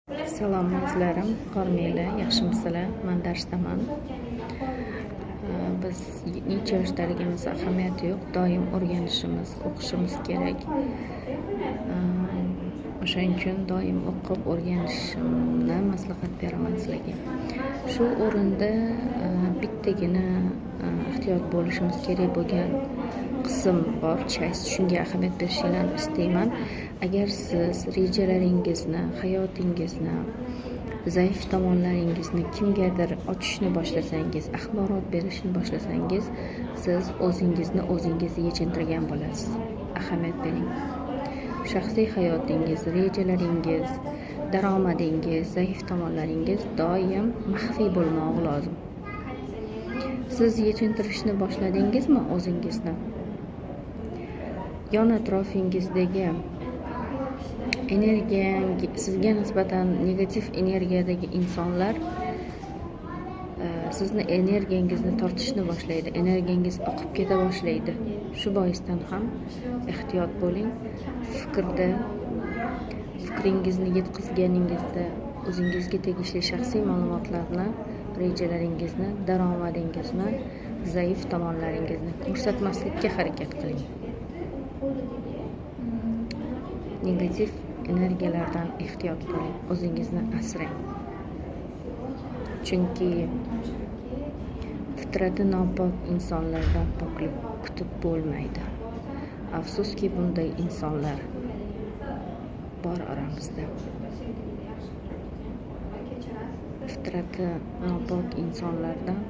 Salom, azizlarim, hormanglar, yaxshimisizlar? Man darsdaman. Biz necha yoshdaligimiz ahamiyati yo'q, doim o'rganishimiz, o'qishimiz kerak. O'shaning uchun doim o'qib o'rganishimni maslahat beraman sizlarga. Shu o'rinda bittagina ehtiyot bo'lishimiz kerak bo'lgan qism bor, часть. Shunga ahamiyat berishinglarni istayman. Agar siz rejalaringizni, hayotingizni, zaif tomonlaringizni kimgadir ochishni boshlasangiz, axborot berishni boshlasangiz, siz o'zingizni o'zingiz yechintirgan bo'lasiz. Ahamiyat bering. Shaxsiy hayotingiz, rejalaringiz, daromadingiz, zaif tomonlaringiz doim maxfiy bo'lmog'i lozim. Siz yechintirishni boshladingizmi o'zingizni, yon atrofingizdagi energiya, sizga nisbatan negativ energiyadagi insonlar sizni energiyangizni tortishni boshlaydi, energiyangiz oqib keta boshlaydi. Shu boisdan ham ehtiyot bo'ling. Fikrda, fikringizni yetkazganingizda o'zingizga tegishli shaxsiy ma'lumotlarni, rejalaringizni, daromadingizni, zaif tomonlaringizni ko'rsatmaslikka harakat qiling. Negativ energiyalardan ehtiyot bo'ling, o'zingizni asrang, chunki fitrati nopok insonlardan poklik kutib bo'lmaydi. Afsuski, bunday insonlar bor oramizda. Fitrati nopok insonlardan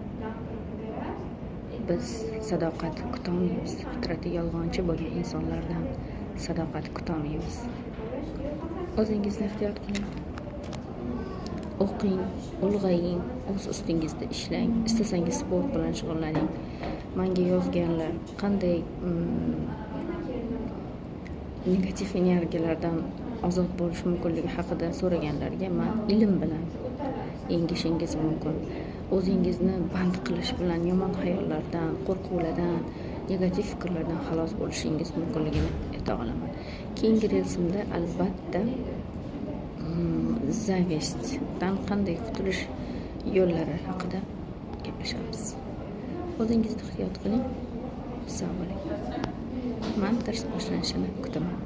biz sadoqat kutolmaymiz, fitrati yolg'onchi bo'lgan insonlardan sadoqat kutolmaymiz. O'zingizni ehtiyot qiling, o'qing, ulg'aying, o'z ustingizda ishlang, istasangiz sport bilan shug'ullaning. Manga yozganlar, qanday negativ energiyalardan ozod bo'lish mumkinligi haqida so'raganlarga man ilm bilan yengishingiz mumkin, o'zingizni band qilish bilan yomon xayollardan, qo'rquvlardan, negativ fikrlardan xalos bo'lishingiz mumkinligini ayta olaman. Keyingi relsimda albatta зависть dan qanday qutulish yo'llari haqida gaplashamiz. O'zingizni ehtiyot qiling, sog' bo'ling. Man dars boshlanishini kutaman.